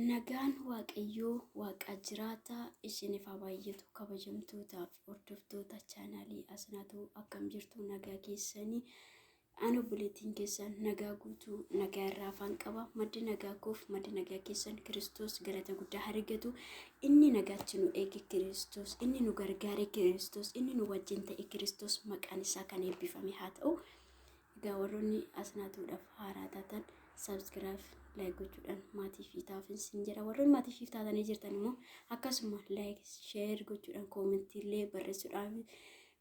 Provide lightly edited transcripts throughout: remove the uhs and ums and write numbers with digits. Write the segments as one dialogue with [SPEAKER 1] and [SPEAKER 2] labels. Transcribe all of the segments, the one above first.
[SPEAKER 1] Nagaan Waaqayyoo Waaqa jiraataa isiniif haa baay'atu kabajamtootaa fi hordoftoota chaanaalii Asnaatuu akkam jirtu nagaa keessanii ani obboleettiin keessan nagaa guutuu nagaa irraa afaan qaba maddi nagaa koof maddi nagaa keessan Kiristoos galata guddaa argatu inni nagaatti nu eege Kiristoos inni nu gargaare Kiristoos inni nu wajjin ta'e Kiristoos maqaan isaa kan eebbifame haa ta'u. Egaa warroonni Asnaatuudhaaf haaraa taatan subscribe like gochuudhaan maatii fi taafin sin jedha. Warroonni maatii fi taatanii jirtan immoo akkasuma like share gochuudhaan koomentii illee barreessuudhaan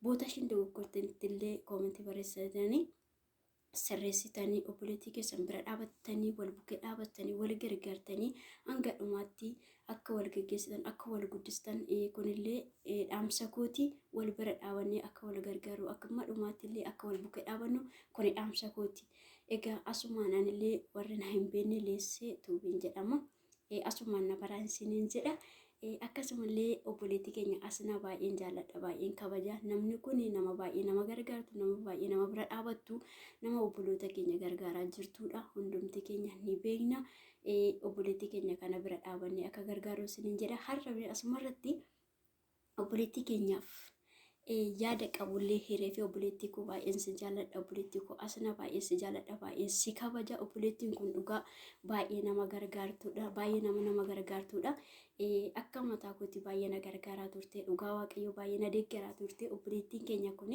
[SPEAKER 1] boota ishiin dogoggortanitti illee koomentii barreessitanii sirreessitanii obboleettii keessan bira dhaabattanii wal bukkee dhaabattanii wal gargaartanii hanga dhumaatti akka wal geggeessitan akka wal guddistan kunillee dhaamsa kooti wal bira dhaabannee akka wal gargaaru akka amma dhumaatti illee akka wal bukkee dhaabannu kuni dhaamsa kooti. Egaa asumaan anillee warri na hin beekne Leessee Tuubiin jedhama. Asumaan na baraan isiniin jedha. Akkasumallee obboleettii keenya Asnaa baay'een jaalladha baay'een kabaja. Namni kun nama baay'ee nama gargaartu nama baay'ee nama bira dhaabattu nama obboloota keenya gargaaraa jirtudha. Hundumti keenya ni beekna. Obboleettii keenya kana bira dhaabannee akka gargaaru isiniin jedha. Har'a asumarratti obboleettii keenyaaf yaada qabullee hiree fi obboleettii koo baay'een si jaalladha obboleettii koo Asnaa baay'een si jaalladha baay'een si kabaja obboleettiin kun dhugaa baay'ee nama gargaartuudha baay'ee nama nama gargaartuudha akka mataa kootti baay'ee na gargaaraa turte dhugaa waaqayyo baay'ee na deeggaraa turte obboleettiin keenya kun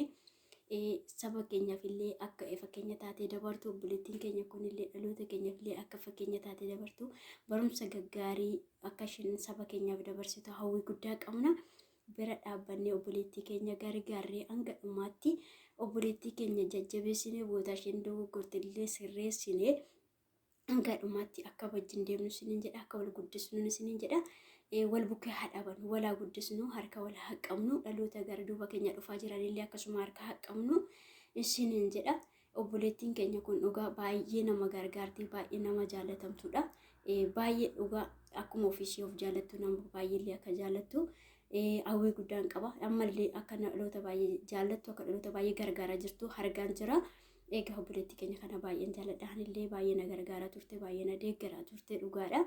[SPEAKER 1] saba keenyaaf illee akka fakkeenya taatee dabartu obboleettiin keenya kun illee dhaloota keenyaaf illee akka fakkeenya taatee dabartu barumsa gaggaarii akka isheen saba keenyaaf dabarsitu hawwii guddaa qabna. Bira dhaabbannee obboleettii keenya gargaarree hanga dhumaatti obboleettii keenya jajjabeessinee boota isheen dogoggorte illee sirreessinee hanga dhumaatti akka wajjin deemnu isiniin jedha akka wal guddisnu isiniin jedha wal bukkee haa dhaabannu wal haa guddisnu harka wal haa qabnu dhaloota gara duuba keenya dhufaa jiranillee akkasuma harka haa qabnu isiniin jedha. Obboleettiin keenya kun dhugaa baay'ee nama gargaarti baay'ee nama jaalatamtuudha baay'ee dhugaa akkuma ofiishee of jaalattu nama baay'eellee akka jaalattu hawwii guddaan qaba ammallee akka dhaloota baay'ee jaallattu akka dhaloota baay'ee gargaaraa jirtu argaan jira. Egaa obboleettii keenya kana baay'een jaalladha. Anillee baay'ee na gargaaraa turte, baay'ee na deeggaraa turte dhugaadha.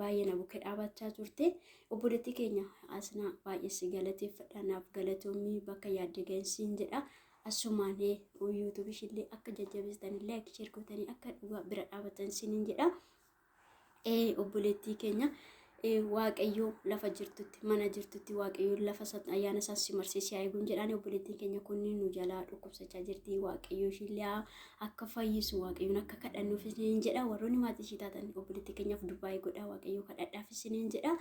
[SPEAKER 1] Baay'ee na bukkee dhaabachaa turte. Obboleettii keenya Asnaa baay'ee si galateeffadha. Naaf galatoomi bakka yaadde gahinsiin jedha. Asumaan yuutuubii ishillee akka jajjabeessitan like share gootanii akka dhugaa bira dhaabatan siniin jedha. Obboleettii keenya Waaqayyo lafa jirtutti mana jirtutti Waaqayyo lafa ayyaana isaa si marsee si haa eeguun jedhaan obboleettiin keenya kunniin nu jalaa dhukkubsachaa jirti Waaqayyo ishiillee akka fayyisu Waaqayyoon akka kadhannuuf isiniin jedha warroonni maatii ishii taatan obboleettii keenyaaf dubaa'ee godhaa Waaqayyo kadhadhaaf isiniin jedha.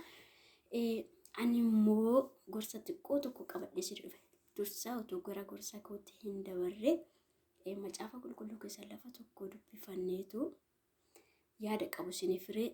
[SPEAKER 1] Ani immoo gorsa xiqqoo tokko qabadhee si dhufe dursaa utuu gara gorsa kootti hin dabarre macaafa qulqulluu keessa lafa tokko dubbifanneetu yaada qabu isiniif hiree.